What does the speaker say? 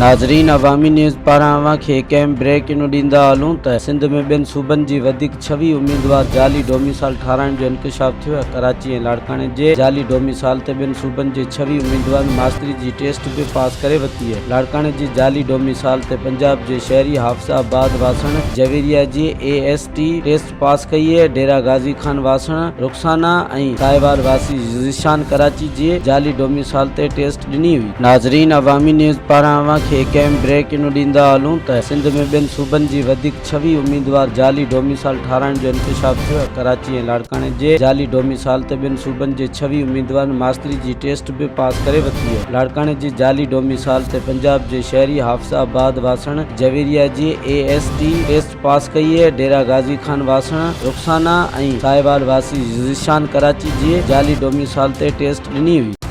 ناظرين عوامي نيوز پاران اوهان کي هڪ اهم بريڪ ان ڏيندا هلون ته سنڌ ۾ ٻين صوبن جي وڌيڪ 26 اميدوار جعلي ڊوميسال ٺاهرائڻ جو انڪشاف ٿيو آهي ڪراچي ۽ لاڙڪاڻي جي جعلي ڊوميسال تي ٻين صوبن جي 26 اميدوارن ماستري جي ٽيسٽ به پاس ڪري ورتي آهي لاڙڪاڻي جي جعلي ڊوميسال تي پنجاب جي شهري حافظ آباد واسڻ جويريا جي اي ايس ٽي ٽيسٽ پاس ڪئي اهي ڊيرا غازي خان واسڻ رخسانه ۽ ساهيوال واسي ذيشان ڪراچي جي جعلي ڊوميسال تي ٽيسٽ ڏني هئي. ناظرين عوامي نيوز پاران اوهان کي هڪ اهم بريڪ ان ڏيندا هلون ته سنڌ ۾ ٻين صوبن جي وڌيڪ 26 اميدوار جعلي ڊوميسال ٺاهرائڻ جو انڪشاف ٿيو آهي ڪراچي ۽ لاڙڪاڻي جي جعلي ڊوميسال تي ٻين صوبن جي 26 اميدوارن ماستري جي ٽيسٽ به پاس ڪري ورتي آهي لاڙڪاڻي جي جعلي ڊوميسال تي پنجاب جي شهري حافظ آباد واسڻ جويريا جي اي ايس ٽي ٽيسٽ پاس ڪئي اهي ڊيرا غازي خان واسڻ رخسانه ۽ ساهيوال واسي ذيشان ڪراچي جي جعلي ڊوميسال تي ٽيسٽ ڏني هئي.